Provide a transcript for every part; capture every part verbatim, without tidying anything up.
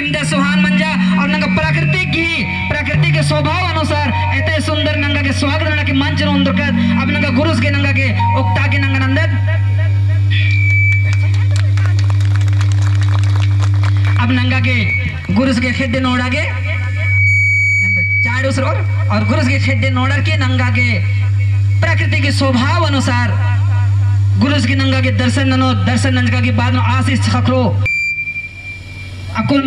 इन्दा सुहान मंजा और नंगा प्राकृतिक गही, प्राकृतिक के स्वभाव अनुसार एते सुंदर नंगा गे स्वागत नना की मंच नू ओन्दरकत। अब नंगा गुरुस गे नंगा गे ओक्ता गे नंगा नन्दत। अब नंगा गे गुरुस गे खेड्डे नोड़ा गे चाड़ूस रओर और गुरुस गे खेड्डे नोड़ा के नंगा गे प्राकृतिक के स्वभाव अनुसार गुरुस गे नंगा गे दर्शन ननो, दर्शन नंजका के बाद नू आशीष ख़क्खरो। अकुन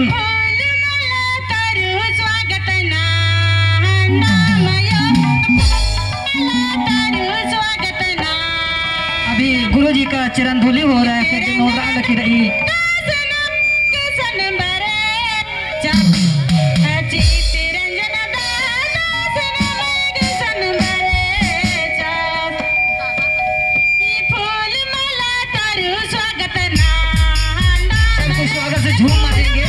अभी गुरुजी का चरण धूलि हो रहा है, फिर नोड़ा लगी रही। सबको स्वागत से झूम मारेंगे।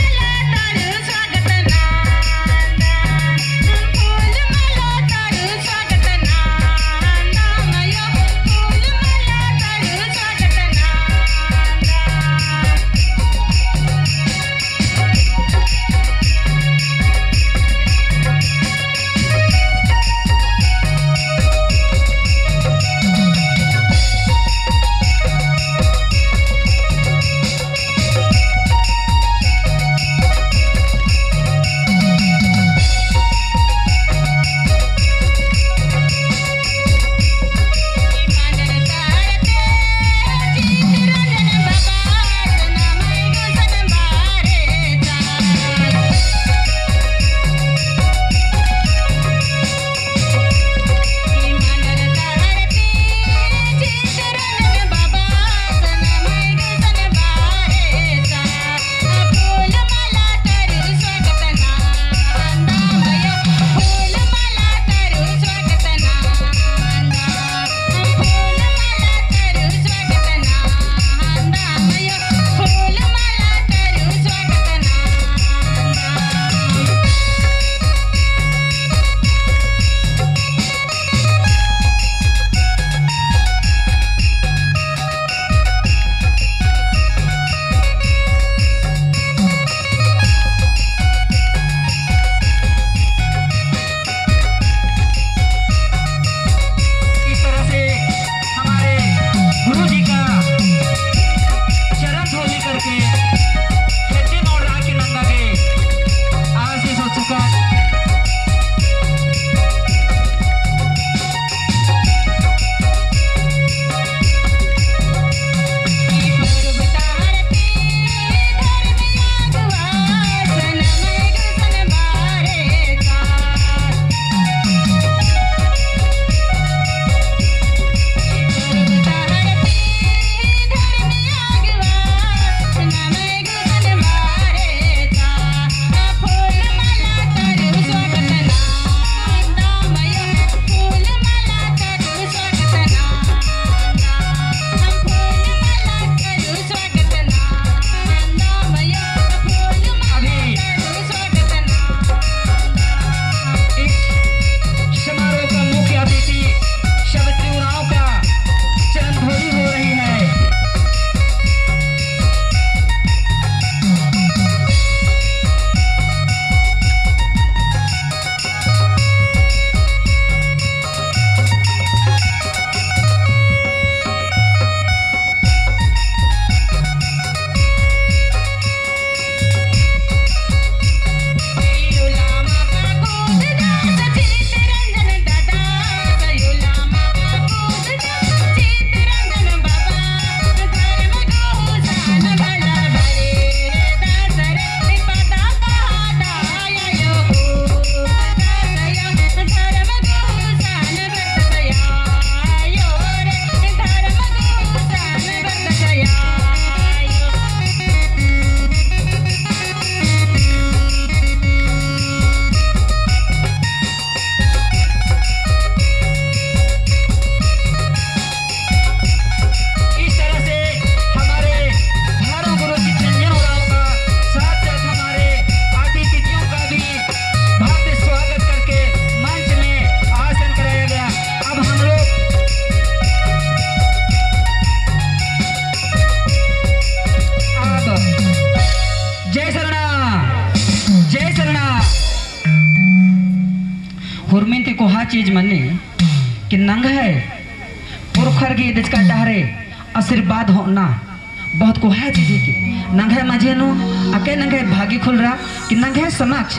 होरमन ती कोहा चीज मनी कि नंग्है पुरखर गही इदचका डहरे आशीर्वाद होना बहुत कोहा चीज हिके। नंग्है मझी नू अक्कय नंग्है भागी खुलरा कि नंग्है समक्ष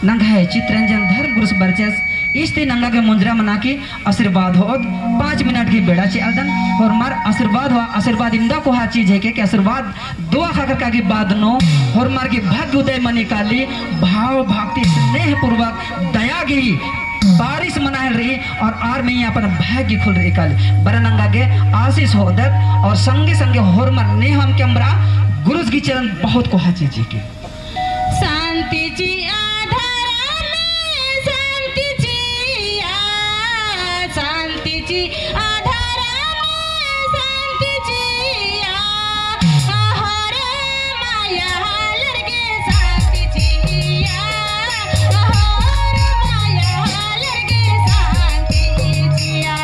नंग्है चितरंजन धर्म गुरुस बरचस। इस्ती नंगा गे मुंजरा मना की आशीर्वाद होओत। पाँच मिनट की बेड़ा चिआलदन। होरमर आशीर्वाद होआ, आशीर्वाद इवंदा कोहा चीज हिके कि आशीर्वाद दुआ ख़क्खरका की बाद नू होरमर की भाग्य उदय मनी काली। भाव भक्ति स्नेह पूर्वक दया गही बारिश मना हेलरई और आर मइय्याँ अपन भाग्य खुलरई काली। बरन नंगा गे आशीष होदत और संगे संगे होरमर नेहम केमरा गुरुस गही चरण बहुत कोहा चीज हिके। शांति चिआ धरम, शांति चिआ, शांति चिआ धरम, शांति चिआ, होरमर माया लगे शांति चिआ, होरमर माया लगे शांति चिआ।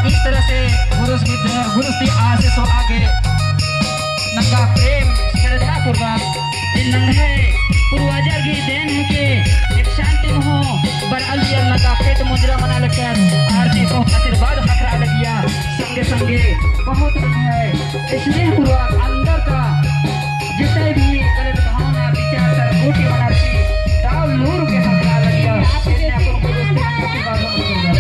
इस तरह से गुरुस ती, गुरुस ती आशीष होआ गे नंगा प्रेम श्रद्धा पूर्वक, ई नंग्है पूर्वजर गही देन हिके। एक शांति महू बरआ लगिया, नंगा खेत मुंजरा मना लगिया, आरती को आशीर्वाद ख़क्खरआ लगिया। संगे संगे बहुत नंग्है स्नेह पूर्वक अंदर का जितने भी गलत भावना, विचार, सरगोटी मना रई, दाव लूर के ख़क्खरआ लगिया। इन्ने अपन गुरुस ती आशीर्वाद मांगना।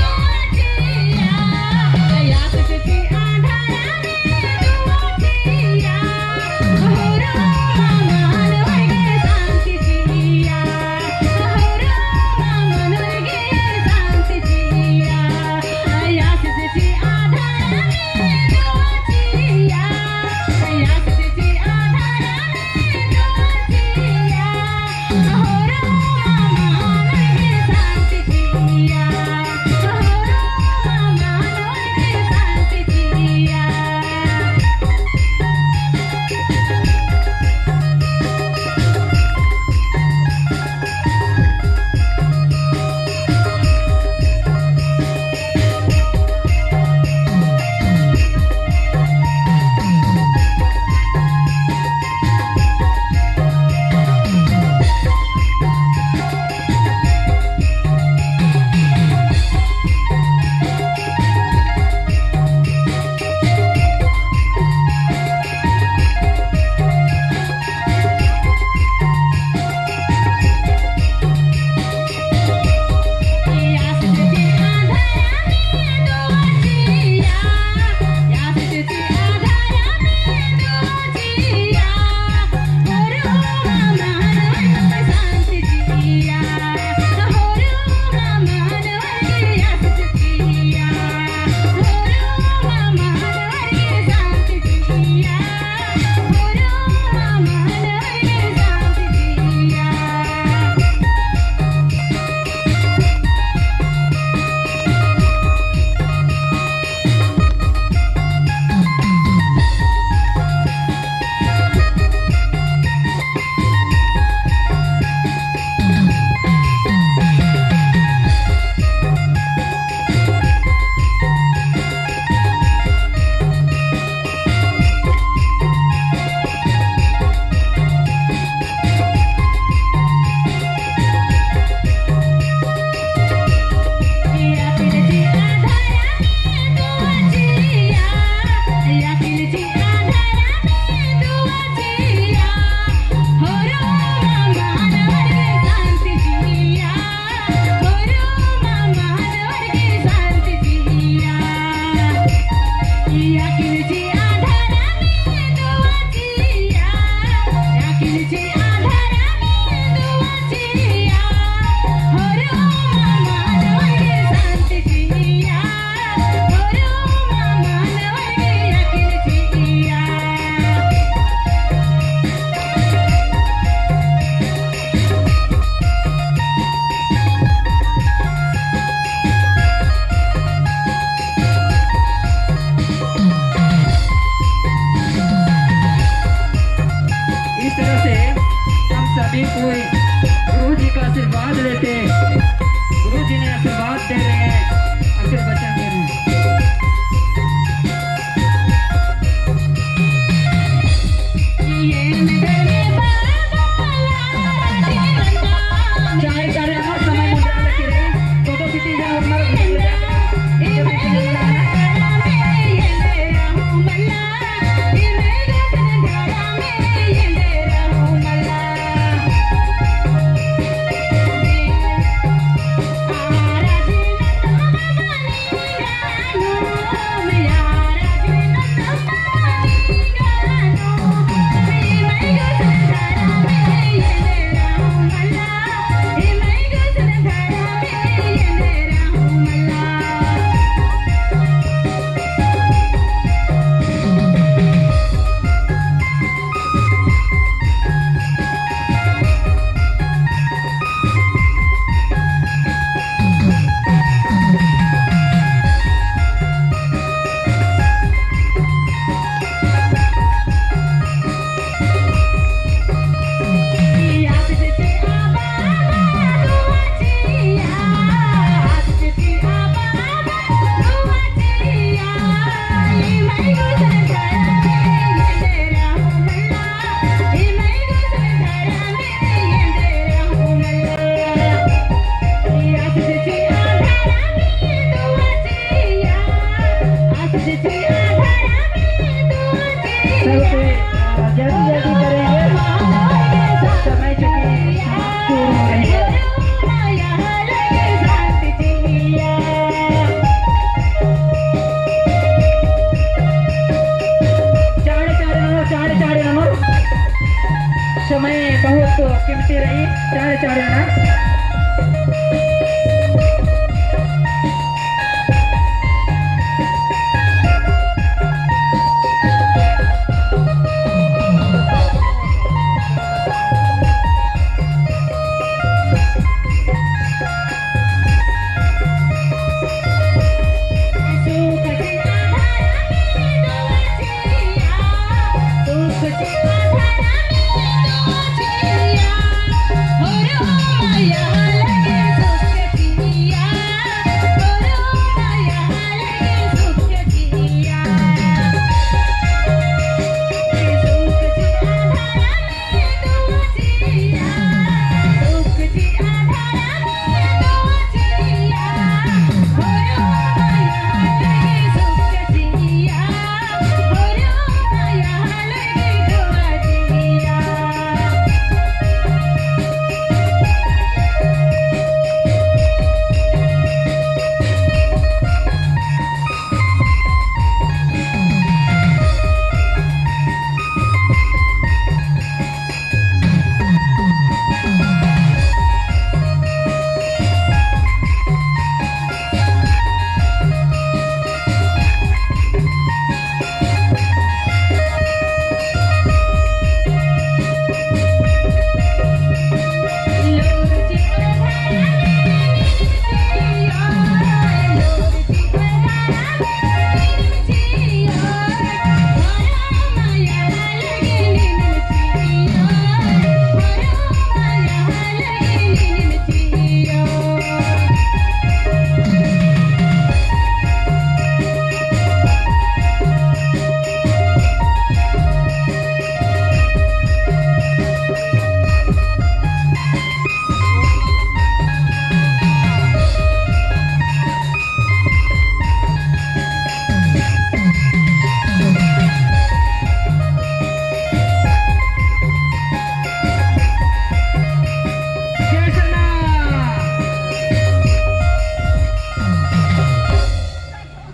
समय बहुत कीमती रई, चाड़े चाड़े ना।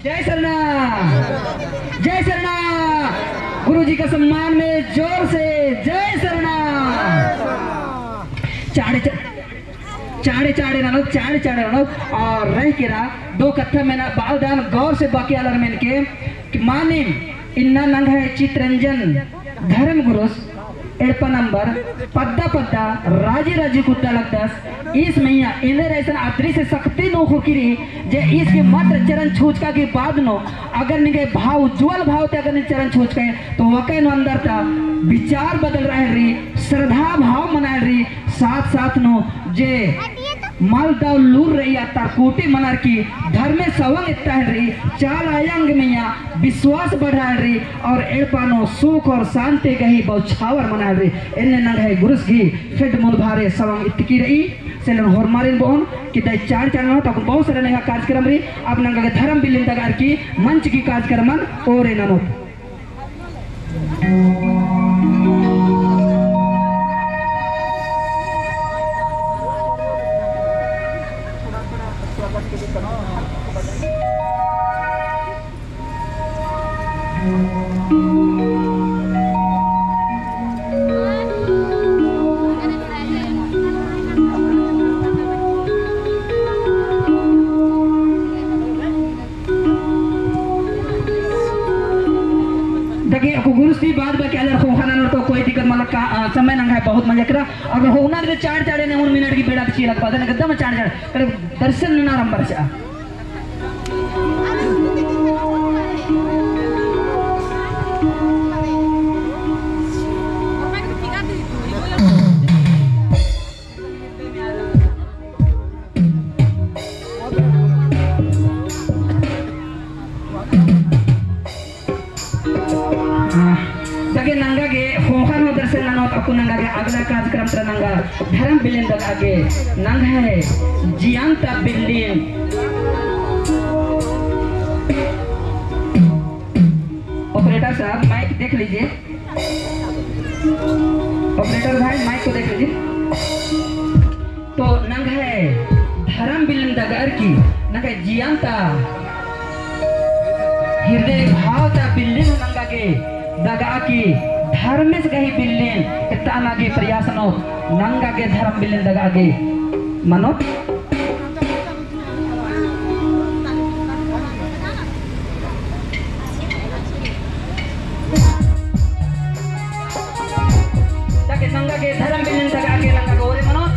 जय सरना, जय सरना। गुरुजी का सम्मान में जोर से जय सरना। चाड़े चा-, चाड़े चाड़े ननोत, चाड़े चाड़े ननोत। और रह केरा दो कत्था मेना बालदान गौर से बाकी आलर मेनके कि मानिम इन्ना नंग्है चितरंजन धर्म गुरुस एड़पा नंबर पद्दा पद्दा राजी राजी कुद्दा लगदस। ईस मइय्याँ एन्देर अइसन अदृश्य शक्ति नू ख़ोख़ी रई जे ईस गे मात्र चरण छूचका के बाद नू अगर निंग्है भाव उज्ज्वल भाव ती अगर निंग्है चरण छूचका है तो वाकई नू अंदर ता विचार बदलरआ हेलरी, श्रद्धा भाव मना हेलरी, साथ साथ नू जे मल दव लूर रई अत्ता कोटी मनर की धर्मे सवंग एत्ता हेलरी, चाला आयंग मइय्याँ विश्वास बढ़ा हेलरी और एड़पा नू सुख और शांति गही बौछावर मना हेलरी। एन्ने नंग्है गुरुस गही फेड मुलभारे सवंग इतकी रई। सेलन होरमारिन बओन कि दई चाड़ चाड़ ननोत, अक्कुन बहुत सारा नया कार्यक्रम रई। अब नंगा गे धर्म बिल्लिन दगार की मंच की कार्यक्रमन ओरे ननोत। दगे अक्कु गुरुस ती बाद बाकी आलर ख़ोख़ा ननोर तो कोई दिक्कत मतलब का, अ, समय नंग्है बहुत मजा केरा। अगर होना रे चाड़ चाड़े ने उन मिनट की बेड़ा ती चिआ लगदस, एकदम चाड़ चाड़। करे दर्शन नना रम्बर चा। दगे नंगा गे ख़ोख़ा नू दर्शन ननोत, अक्कु नंगा गे अगला कार्यक्रम तरा नंगा धर्म बिल्लिन दगा गे नंग्है जियंता बिल्लिन। Operator साहब, mic देख लीजिए। Operator भाई, mic को देख लीजिए। तो नंग्है धर्म बिल्लिन दगअर की, नंग्है जियंता हृदय भाव ता बिल्लिन नंगा गे दगा की धर्मेस गही बिल्लिन, एत्ता नना गे प्रयास ननोत, नंगा गे धरम बिल्लिन दगा गे मनोत। ताकि नंगा गे धरम बिल्लिन दगा गे नंगा गे ओरे मनोत।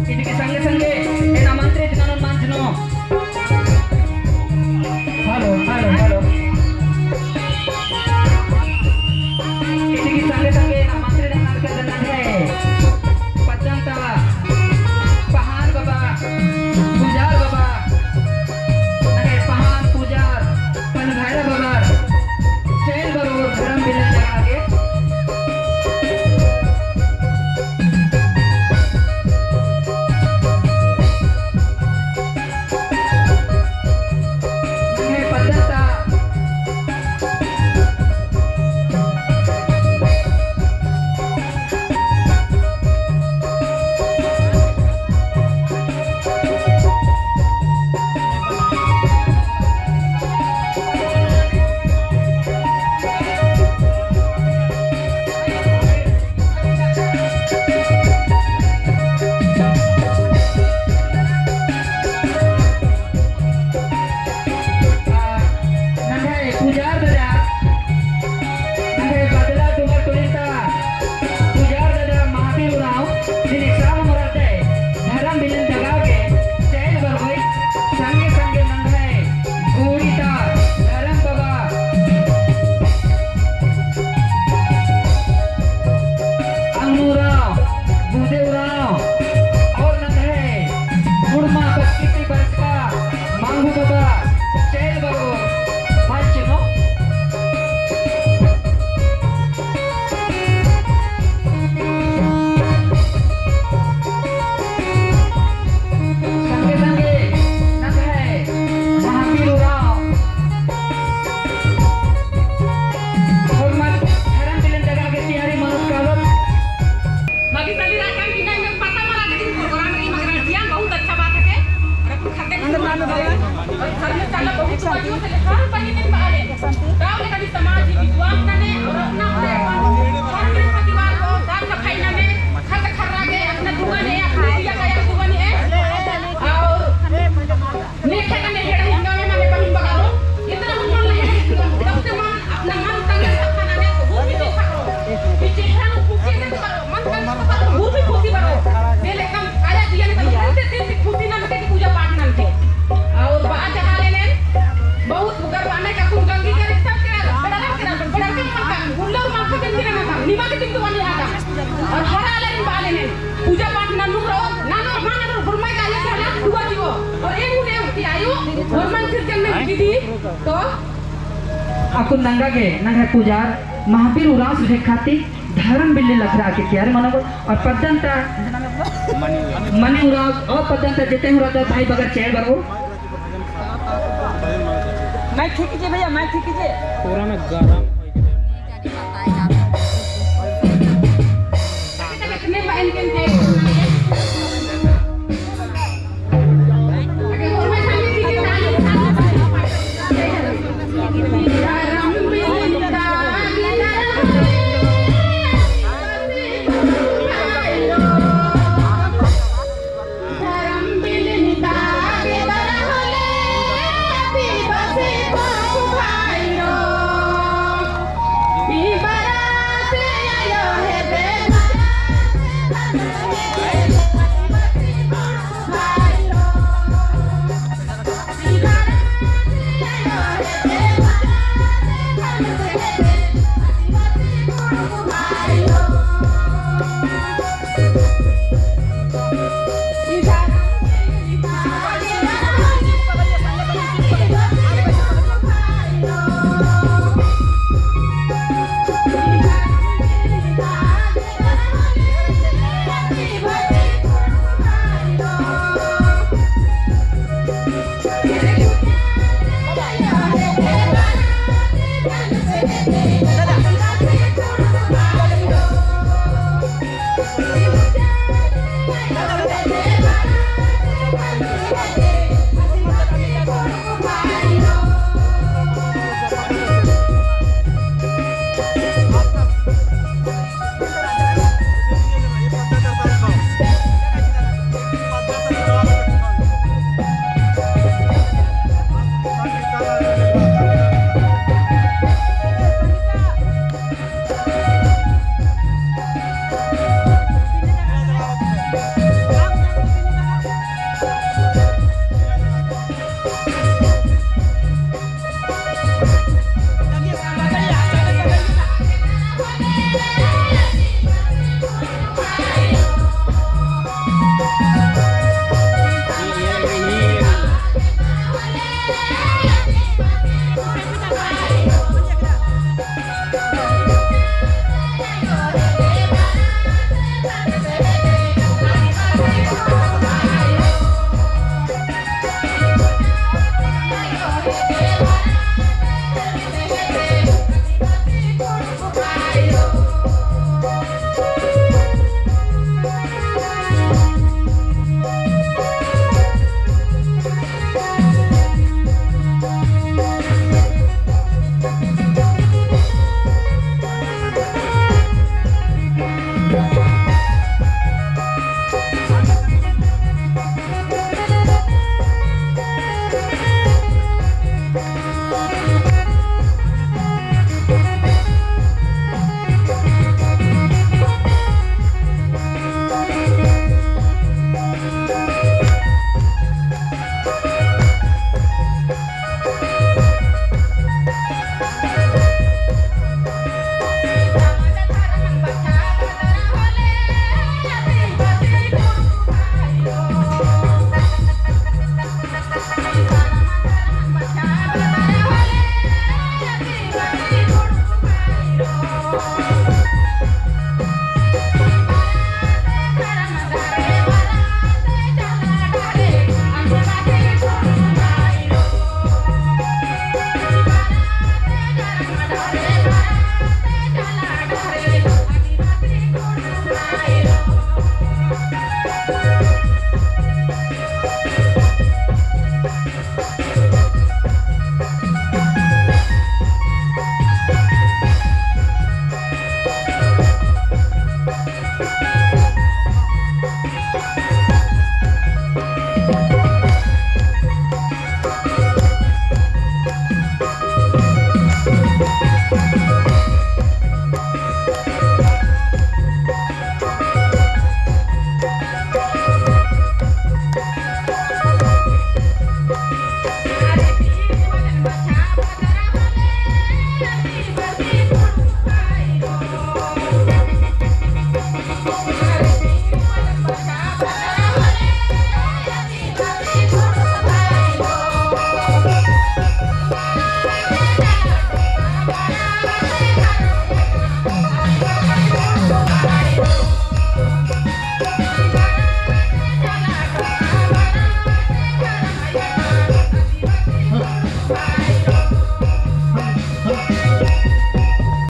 इदगे संगे संगे एन आमंत्रित ननोन मंच नू। हेलो, हेलो, हेलो। इदगे संगे संगे एन आमंत्रित ननोन के नंग्है पद्दन ता पहान बाबा, पुजार बाबा, नंग्है पहान पुजार, पन भैरव बाबा, चैल बरओर धरम बिल्लिन दगा गे। नंग्है पद्दन ता नंग्है पुजार ददा, नंग्है बदला डुमर टोली ता पुजार ददा महावीर उराँव, जिन एकसाम मोरा दे धरम बिल्लिन दगा गे चैल बरओय, संगे संगे नंग्है गोड़ी ता धरम बाबा, अम्मू उराँव, बुधे उराँव, और नंग्है कुड़मा बस्ती ती बरचका मांगू बाबा, चैल बरओर मंच नू। संगे संगे नंग्है महावीर उराँव होरमर धरम बिल्लिन दगा गे तैयारी मनोत कालोत। बाकी सली राखन की नहीं, मैं पता मरा, लेकिन प्रोग्राम नहीं, मगर जिया बहुत अच्छा बात है। और अपन खाते में और घर में साला बहुत सुबह जो से हर महीने में आले। गाँव में कभी समाज ही विश्वास ना ने और अपना अपना हर बृहस्पतिवार को साफ सफाई ना ने, खत खर्रा के अपना दुआ ने, अपने दिया का एक दुआ ने है। और नेखे कने हेड़ा हिंगा में मने बहिन बगारो, इतना मन मन हेड़ा हिंगा, सबसे मन, अपना मन तंग रखा ना ने, तो वो भी देखा करो। ये चेहरा नु खुशी से करो, मन तंग रखा करो, वो भी खुशी करो। ये लेकिन आया दिया ने, तो दिल से, दिल से खुशी ना मिटे कि पूजा पाठ ना मिटे। और बात जहाँ ले ले, बहुत गर्व आने का कुन गंगी करे, सब के, बड़ा के, बड़ा के मन का, उन लोग मन का बिन के ना, निमा के दिन तो वाली आता। और हर आले दिन बाले ने, पूजा पाठ नन्नुम रओ, नन्नुम हाँ नन्नुम हुरमाई का आयो के हला दुआ दियो। और ए मुने की आयो, होरमन सिरजन में गिदी, तो अक्कुन नंगा गे, नंग्है पुजार, महावीर उराँव सुजे खाती, धरम बिल्ली लखरा के कियारे मनो, और पद्दन ता मनी उराँव, और पद्दन ता जेते उराँव ता भाई बगर चैल बरओ। माइक ठीक कीजिए भैया, माइक ठीक कीजिए। पूरा में गरम।